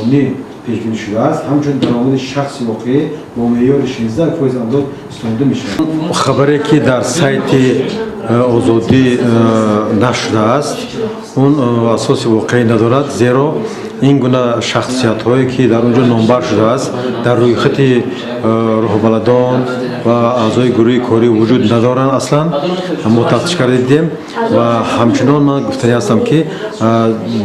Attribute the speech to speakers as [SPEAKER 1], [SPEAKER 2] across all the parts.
[SPEAKER 1] Қонунӣ пешбинӣ шудааст, ҳамчун даромади шахси воқеӣ бо меъёри 16% андоз ситонида мешавад. Хабаре, ки дар сайти Озодӣ нашр шудааст, он асоси воқеӣ надорад, зеро ин гуна шахсиятҳое, ки дар он ҷо номбар шудааст, дар рӯйхати роҳбаладон ва аъзои гурӯҳи корӣ вуҷуд надоранд аслан. Мо тафтиш карда дидем. Ва ҳамчунон ман гуфтанӣ ҳастам, ки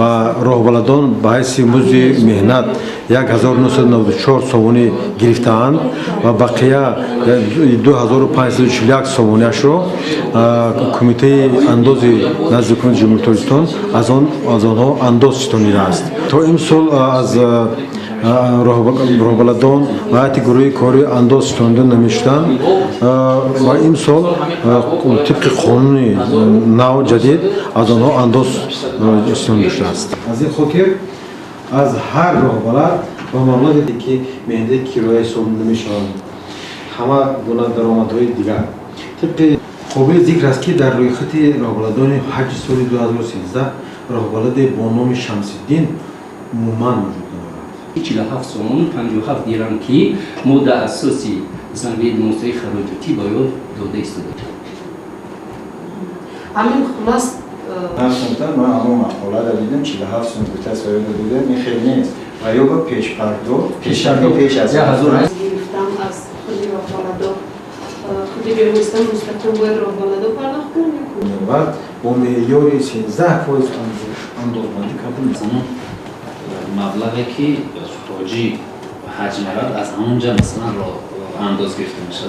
[SPEAKER 1] ба роҳбаладон ба ҳайси музди меҳнат 1994 сомонӣ гирифтаанд ва бақия 2541 сомониашро Кумитаи андози назди Ҳукумати Ҷумҳурии Тоҷикистон аз онҳо андоз ситонидааст. То имсол аз роҳбаладон ва ҳайати гурӯҳи корӣ андоз ситонида намешуданд ва имсол тибқи қонуни нав, ҷадид, аз онҳо андоз ситонида шудааст. Аз ин хотир аз ҳар роҳбалад ба маблағе, ки меҳнати кироя ҳисоб намешаванд, ҳама гуна даромадҳои дигар. Тибқи қобили зикр аст, ки дар рӯйхати роҳбаладони ҳаҷи соли 2013 роҳбаладе бо номи Шамсиддин умуман вуҷуд надорад.
[SPEAKER 2] 47 сомону 57 дирам, ки мо дар асоси ведомостои хароҷотӣ ба ё дода истода.
[SPEAKER 3] Ҳамин хулас.
[SPEAKER 4] Ҳафт, ман ҳамон мақоларо дидам, 47 сум гуфта соҳиба дидам, ин хел нест ва ё ба пешпардохт пеш аз
[SPEAKER 3] гирифтам аз худи роҳбаладо, худи бемориста мустақим бояд роҳбаладо пардохт кунам.
[SPEAKER 1] Ва бо меъёри 13% андозбандӣ карда.
[SPEAKER 5] Ҳамон маблағе, ки ҳоҷӣ ҳаҷ меравад, аз ҳамон ҷа, масалан, андоз гирифта мешавад.